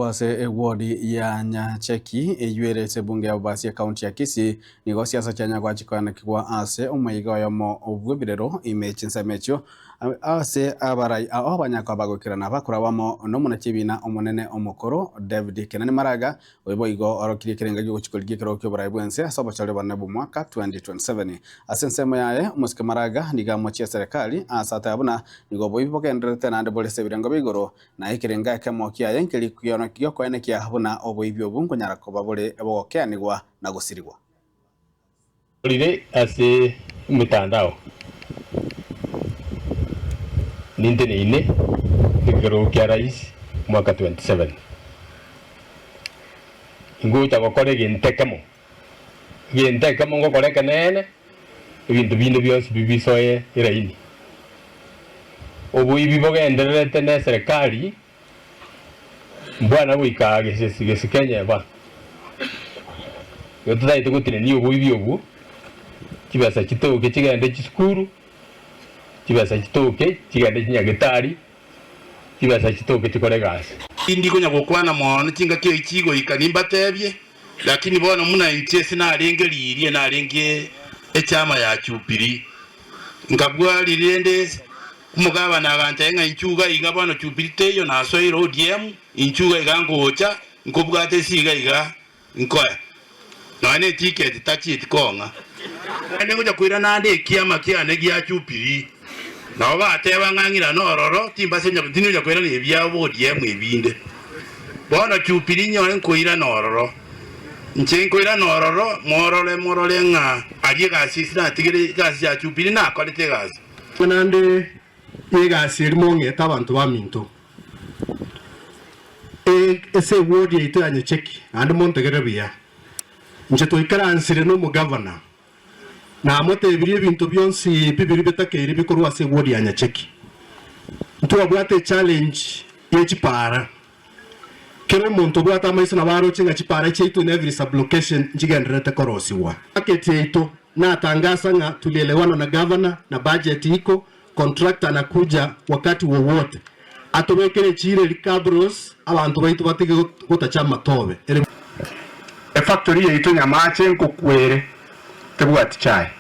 Ase ewodi ya Nyacheki eyio ere ase ebunge ya Bobasi ekaunti ya Kisii, nigo siasa chianya goachia koanekigwa ase omoiga oyomo bw'ebirero ime chinsemo echio ase abarai ao banya koba bagoikerana bakoragwa amo nomonachiebiina omonene omokoro David Kenani Maraga oyo boigo orokirie ekerenga giogochia korigia ekerogo kioborai bwense ase obochori obonene bw'omwaka 2027. Ase ensemo yaye omosike Maraga nigo amochie eserekari ase ateba buna nigo oboibi bogendererete naende bore ase ebirengo bia igoro Na ekerengo ekemo kiaye nkeri gi'okoenekia buna oboibi obwo nkonyara koba bore bogokeanigwa na gosirigwa. Rire ase emetandao ninteneine ekerogo kia rais mwaka 27. Ingocha gokora egento ekemo, egento ekemo ngokora ekeneene, ebinto binde bionsi bibisoe eraini. Oboibi bogendererete neserekari mbwana goika gesike enyeba. Igo totagete gotenenia oboibi obwo, chibesa chitoke chigende chisukuru, chibesa chitoke chigende chinyagetari, chibesa chitoke chikore egasi. Tindi konya gokwana mono chingaki echi chigoika nimbatebie, lakini bono buna inche sinarenge riria narenge echama ya Jubilee. Nkabua riria rende omogabana agantebia ng'a inchuo iga iga bono Jubilee teiyo nasoire ODM, inchuo iga iga ngocha nkobwate ase iga iga Nkoe nonya ne tiketi tachieti kong'a. Naende ngocha koirana ande ekiama kiane gia Jubilii. Nabo bateba ng'a ng'irane ororo, timbase tinonya koirana ebiabo ODM ebinde. Bono Jubilii nyore nkoirana ororo. Inche nkoirana ororo, morore morore ng'a aria egasi ase natigire egasi ya Jubilii nakorete egasi. Naende y'egasi eria mong'ete abanto baminto. Ase ewodi yaito ya Nyacheki, naende montegerere buya, inche twaikaransire nomogavana, namotebirie ebinto bionsi bibiri bitakeire bikorwa ase ewodi ya Nyacheki. Ntwabwate echallenge ye chipaara. Kera omonto obwate amaiso nabo aroche ng'a chipaara chiaito in every sub-location nchigendererete korosigwa. Market yaito natangasa ng'a tulielewana na gavana na budget iko Contractor anakuja wakati wowote atobekere echiira eri cabros abanto baito batige gotacha amatobe ere. Efactory yaito Nyamache nkokwere tebwati chae.